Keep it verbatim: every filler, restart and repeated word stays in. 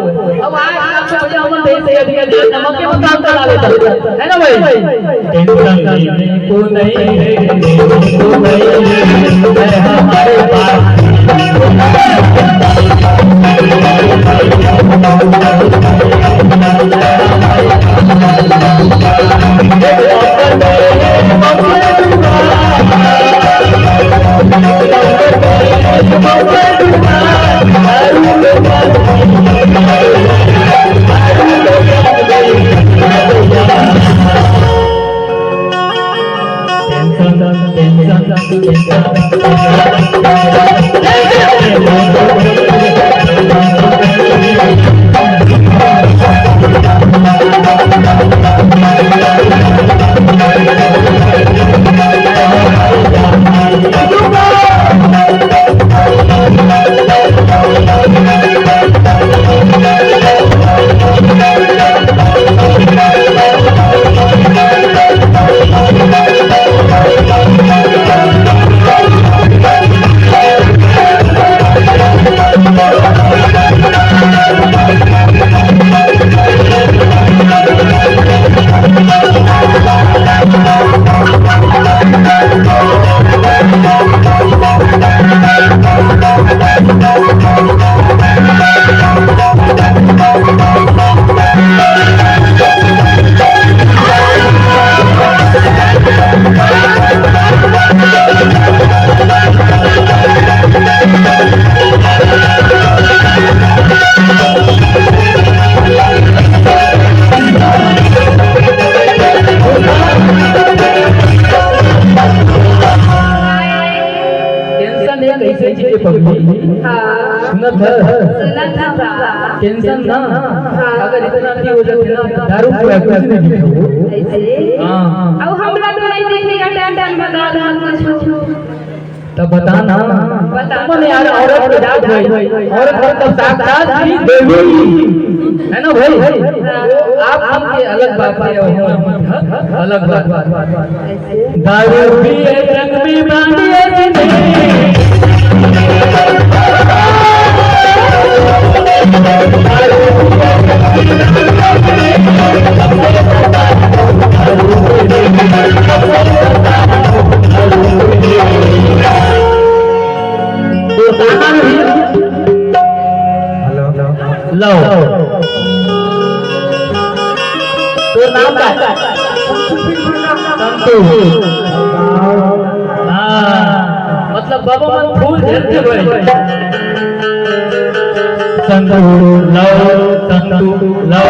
अब आज आपको भैया हमन देश से अधिक अधिक नमक के बोतल तो ला लेता है ना भाई? टेंशन लेने को नहीं है, लेने को नहीं है, मैं हमारे पास। टेंशन एक ऐसे चीज है पगली। हाँ। सुनत है? सुनत है बा। टेंशन ना। हाँ। अगर इतना भी हो जाते ना, तो दारू पीवा कुछ नहीं दिखा वो। ऐसे? हाँ। अब हमरा तो नहीं दिखेगा, टन टन बता दो कुछ। तब बता ना। बता। तुमन यार, औरत के जात भाई, औरत हो तब साक्षात श्री देवी, है ना भाई? हाँ। आप हमके अलग बात है और हम अलग बात। दारू पिए जंग में बांधिए जिंदगी। तो कहाँ भी हेलो। लो। तोर नाम का? संतू। हाँ, मतलब बाबा मन फूल झरते भाई। संतू, लो, संतू, लो।